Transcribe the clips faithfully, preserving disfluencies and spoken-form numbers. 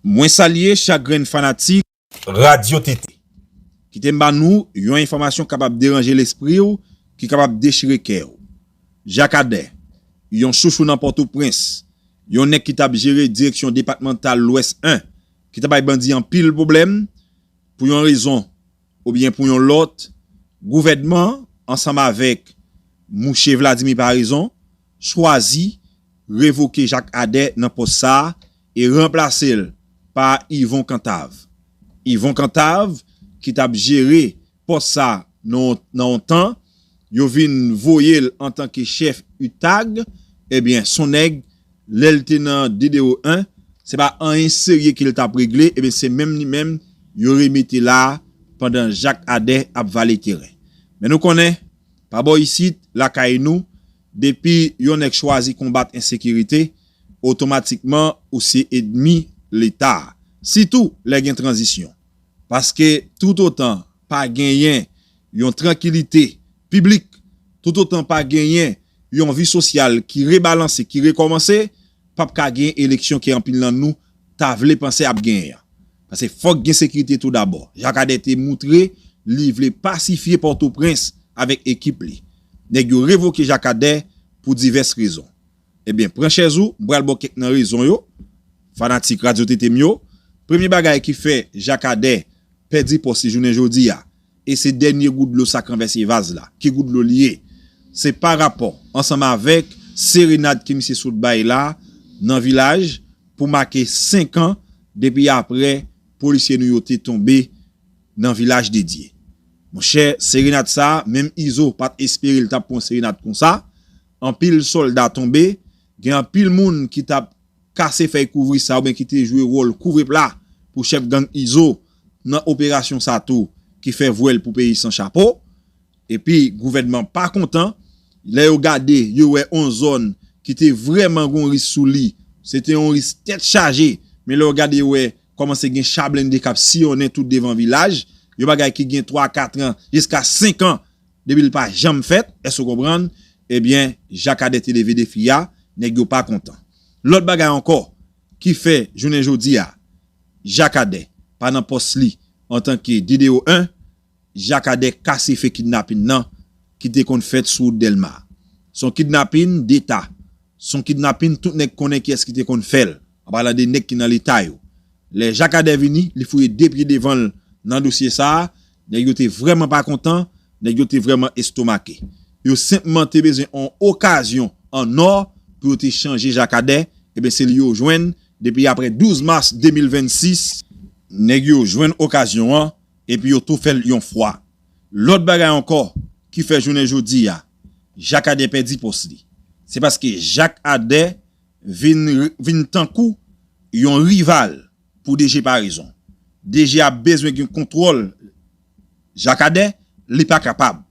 Mwen salye chak grenn fanatik Radyo T T. Kite m ba nou yon enfòmasyon kapab deranje lespri w, ki kapab dechire kè w. Jakadè, yon chouchou nan Pòtoprens, yon nèg ki t ap jere direksyon depatmantal Lwès en, ki t ap bay bandi anpil pwoblèm, pou yon rezon oubyen pou yon lòt, gouvènman ansanm avèk mouche Vladimir Paraison chwazi revoke Jakadè nan pòs sa a e ranplase l pa Yvon Cantave. Yvon Cantave, ki t ap jere pòs sa a nan, nan yon tan, yo vin voye l antanke chèf UTAG, ebyen, s on nèg, lè l te nan D D O en, se pa anyen serye ke l t ap regle, ebyen, se menm li menm yo remete la a pandan Jakadè ap vale teren. Men nou konnen, pa bò isit, lakay nou, depi yon nèg chwazi konbat ensekirite, otomatikman ou se ènmi Leta, sitou lè gen tranzisyon. Paske toutotan pa genyen yon trankilite piblik, toutotan pa genyen yon vi sosyal ki rebalanse, ki rekòmanse, p ap ka gen eleksyon ke anpil nan nou ta vle panse ap genyen an. Paske fòk gen sekirite tou dabò. Jakadè te moutre li vle pasifye Pòtoprens avèk ekip li. Nèg yo revoke Jakadè pou divès rezon. Ebyen, pran chèz ou, m pral ba w kèk nan rezon yo, fanatik Radyo T T m yo. Premye bagay ki fè Jakadè pèdi pòs li jounen jodi a, e se dènye gout dlo sa k ranvèse vaz la. Ki gout dlo li ye? Se pa rapò ansanm avèk serenad ke misye sot bay la nan vilaj pou make senk an depi apre polisye nou yo te tonbe nan Vilaj de Dye. Monchè, serenad sa a, menm Izo pa t espere l t ap pran yon serenad konsa. Anpil sòlda tonbe, gen anpil moun ki t ap kase fèy kouvri sa oubyen ki te jwe wòl kouvrepla pou chèf gang Izo nan operasyon sa tou ki fè vwèl pou peyi san chapo. Epi gouvènman pa kontan, lè yo gade, yo wè on zòn ki te vrèman gon risk sou li, se te yon risk tèt chaje, men lè yo gade, yo wè kòmanse gen cha blende k ap siyonnen tout devan vilaj, yon bagay ki gen twa, kat an, jiska senk an, depi l pa janm fèt, èske w konprann? Ebyen, Jakadè te leve defi a, nèg yo pa kontan. Lòt bagay ankò ki fè jounen jodi a, Jakadè pa nan pòs li antanke D D O en, Jakadè kase fè kidnapin nan ki te konn fèt sou wout Dèlma. S on kidnapin deta. S on kidnapin tout nèg konnen kiyès ki te konn fè l. An palan de nèg ki nan leta yo. Lè Jakadè vini, li foure de pye devan l nan dosye sa a, nèg yo te vrèman pa kontan, nèg yo te vrèman estomake. Yo senpman te bezwen on okazyon an nò pou yo te chanje Jakadè, ebyen se li yo jwenn depi apre douz mas de mil vennsis, nèg yo jwenn okazyon an, epi yo tou fè l yon fwa. Lòt bagay ankò ki fè jounen jodi a, Jakadè pèdi pòs li, se paske Jakadè vin, vin tankou yon rival pou D G Paraison. D G ap bezwen gen kontwòl Jakadè, li pa kapab.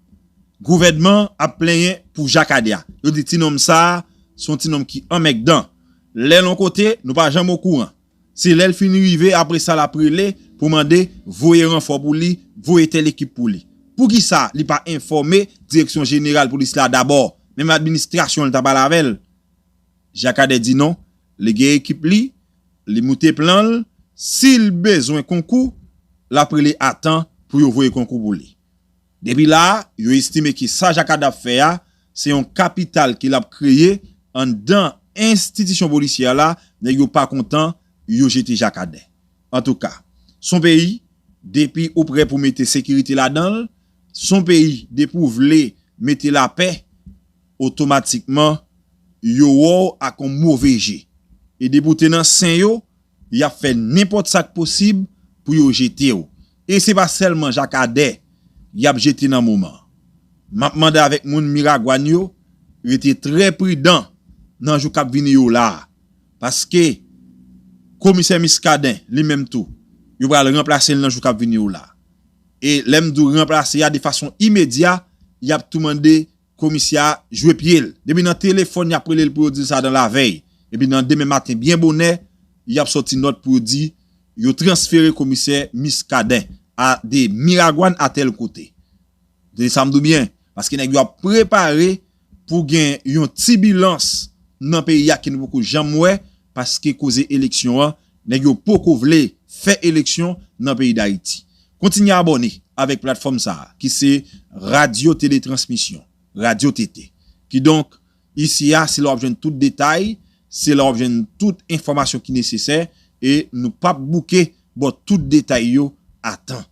Gouvènman ap plenyen pou Jakadè a. Yo di ti nonm sa a, se yon ti nonm ki anmègdan. Lè l yon kote, nou pa janm okouran. Se lè l fin rive, apre sa l ap rele pou mande voye ranfò pou li, voye tèl ekip pou li. Poukisa li pa enfòme direksyon jeneral polis la dabò, menm administrasyon l ta pale avè l? Jakadè di non, li gen ekip li, li moute plan l, si l bezwen konkou, l ap rele a tan pou yo voye konkou pou li. Depi la a, yo estime ke sa Jakadè ap fè a, se yon kapital ke l ap kreye anndan enstitisyon polisyè la, nèg yo pa kontan, yo jete Jakadè. Antouka, s on peyi, depi ou prè pou mete sekirite ladan l, s on peyi, depi w vle mete lapè, otomatikman, yo wè w ak yon move je. E depi w te nan sen yo, y ap fè nenpòt sa k posib pou yo jete w. E se pa sèlman Jakadè y ap jete nan moman an. M ap mande avèk moun Miragwàn yo rete trè pridan nan jou k ap vini yo la a. Paske komisè Muscadin, li menm tou, yo pral ranplase l nan jou k ap vini yo la a. E lè m di w ranplase a de fason imedya, y ap tou mande komisè a jwe pye l. Depi nan telefòn, y ap rele l pou yo di l sa dan lavèy. Epi nan demen maten, byen bonè, y ap sòti nòt pou yo di yo transfere komisè Muscadin a de Miragwàn a tèl kote. Tande sa m di w byen, paske nèg yo ap prepare pou gen yon tibilans nan peyi a ke nou poko janm wè, paske koze eleksyon an Nèg yo poko vle fè eleksyon nan peyi Dayiti. Kontinye abòne avèk platfòm sa a, ki se Radyo Teletransmisyon, Radyo T T. Kidonk, isi a, se la w ap jwenn tout detay, se la w ap jwenn tout enfòmasyon ki nesesè, e nou p ap bouke ba w tout detay yo a tan.